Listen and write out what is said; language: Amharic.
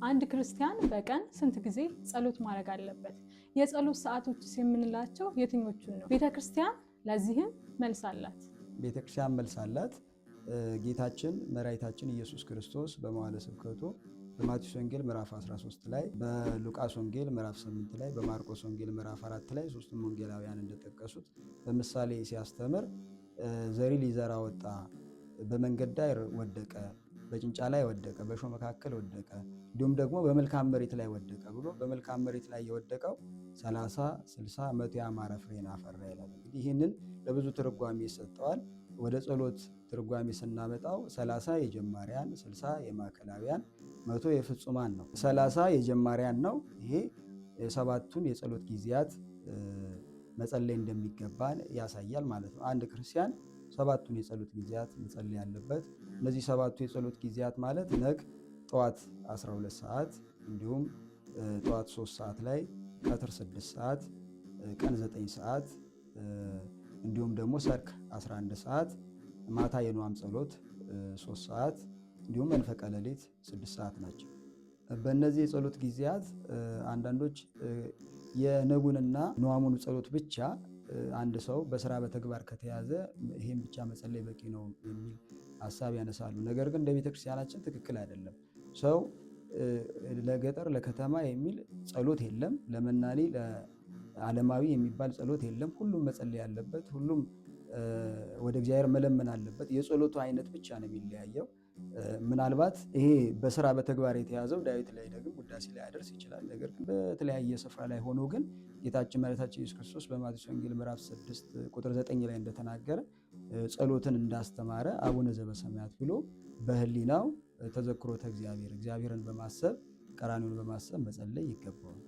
አንድ ክርስቲያን በቀን ስንት ጊዜ ጸሎት ማድረግ አለበት? የጸሎት ሰዓቶችስ የምንላቸው የትኞቹን ነው? ቤተክርስቲያን ለዚህም መልስ አላት። ቤተክርስቲያን መልስ አላት። ጌታችን መድኃኒታችን ኢየሱስ ክርስቶስ በመዋዕለ ስብከቱ በማቴዎስ ወንጌል ምዕራፍ 13 ላይ፣ በሉቃስ ወንጌል ምዕራፍ 8 ላይ፣ በማርቆስ ወንጌል ምዕራፍ 4 ላይ ሶስቱም ወንጌላውያን እንደጠቀሱት በምሳሌ ሲያስተምር ዘሪ ሊዘራ ወጣ፣ በመንገድ ዳር ወደቀ፣ በጭንጫ ላይ ወደቀ፣ በእሾህ መካከል ወደቀ፣ እንዲሁም ደግሞ በመልካም መሬት ላይ ወደቀ ብሎ በመልካም መሬት ላይ የወደቀው 30፣ 60፣ 100 ያማረ ፍሬን አፈራ ይላል። እንግዲህ ይህንን ለብዙ ትርጓሜ ይሰጠዋል። ወደ ጸሎት ትርጓሜ ስናመጣው 30 የጀማሪያን፣ 60 የማዕከላውያን፣ 100 የፍጹማን ነው። 30 የጀማሪያን ነው። ይሄ ሰባቱን የጸሎት ጊዜያት መጸለይ እንደሚገባን ያሳያል ማለት ነው። አንድ ክርስቲያን ሰባቱን የጸሎት ጊዜያት መጸለይ ያለበት። እነዚህ ሰባቱ የጸሎት ጊዜያት ማለት ነግ ጠዋት 12 ሰዓት፣ እንዲሁም ጠዋት 3 ሰዓት ላይ፣ ቀትር 6 ሰዓት፣ ቀን 9 ሰዓት፣ እንዲሁም ደግሞ ሰርክ 11 ሰዓት፣ ማታ የንዋም ጸሎት 3 ሰዓት፣ እንዲሁም መንፈቀ ሌሊት 6 ሰዓት ናቸው። በእነዚህ የጸሎት ጊዜያት አንዳንዶች የነጉንና ንዋሙን ጸሎት ብቻ አንድ ሰው በስራ በተግባር ከተያዘ ይሄን ብቻ መጸለይ በቂ ነው የሚል ሀሳብ ያነሳሉ። ነገር ግን እንደ ቤተክርስቲያናችን ትክክል አይደለም። ሰው ለገጠር ለከተማ የሚል ጸሎት የለም። ለመናኔ ለዓለማዊ የሚባል ጸሎት የለም። ሁሉም መጸለይ ያለበት፣ ሁሉም ወደ እግዚአብሔር መለመን አለበት። የጸሎቱ አይነት ብቻ ነው የሚለያየው። ምናልባት ይሄ በስራ በተግባር የተያዘው ዳዊት ላይ ደግሞ ውዳሴ ላይ ያደርስ ይችላል። ነገር ግን በተለያየ ስፍራ ላይ ሆኖ ግን ጌታችን መድኃኒታችን ኢየሱስ ክርስቶስ በማቴዎስ ወንጌል ምዕራፍ 6 ቁጥር 9 ላይ እንደተናገረ፣ ጸሎትን እንዳስተማረ፣ አቡነ ዘበሰማያት ብሎ በህሊናው ተዘክሮተ እግዚአብሔር፣ እግዚአብሔርን በማሰብ፣ ቀራንዮን በማሰብ መጸለይ ይገባዋል።